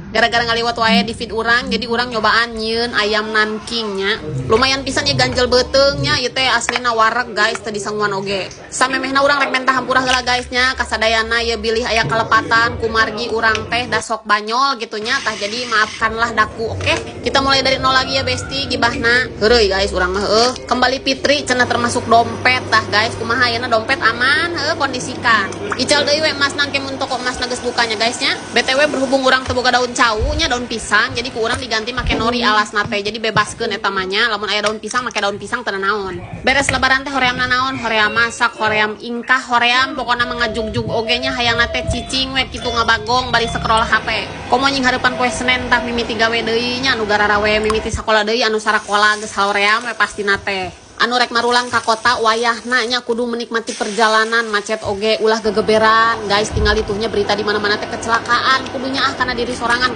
Gara-gara ngaliwat wae di feed urang, jadi urang nyobaan nyieun ayam nanking nya. Lumayan pisan ya, ganjel beuteung nya, ieu teh aslina wareg, guys, teu disanguan oge. Samemehna urang rek menta hampura heula, guys, nya kasadayana ya, bilih aya kalepatan kumargi urang teh da sok banyol gitu nya. Tah, jadi maafkanlah daku, oke? Kita mulai dari nol lagi ya, besti, gibahna. Heureuy, guys, urang mah heuh. Kembali Fitri cenah termasuk dompet. Tah, guys, kumaha ayeuna dompet aman heuh, kondisikan. Ical deui we emasna engke mun toko emasna geus bukanya, guys, nya. BTW, berhubung urang teu boga daun cau nya, daun pisang, jadi ku urang diganti make nori alasna teh. Jadi bebaskeun eta mah nya, lamun aya daun pisang make daun pisang teu naon. Beres lebaran teh hoream naon? Hoream masak, hoream ingkah, hoream pokona mah ngajugjug oge nya, hayangna teh cicing we kitu ngabagong bari scroll HP. Komo nying hareupan poe Senin tah mimiti gawe deui nya, anu gararawe mimiti sakola deui, anu sarakola geus hoream we pastina teh. Anu rek marulang ka kota, wayahna nya kudu menikmati perjalanan, macet oge ulah gegeberan, guys. Tinggal itunya berita di mana-mana teh kecelakaan, kudunya ah karena diri sorangan.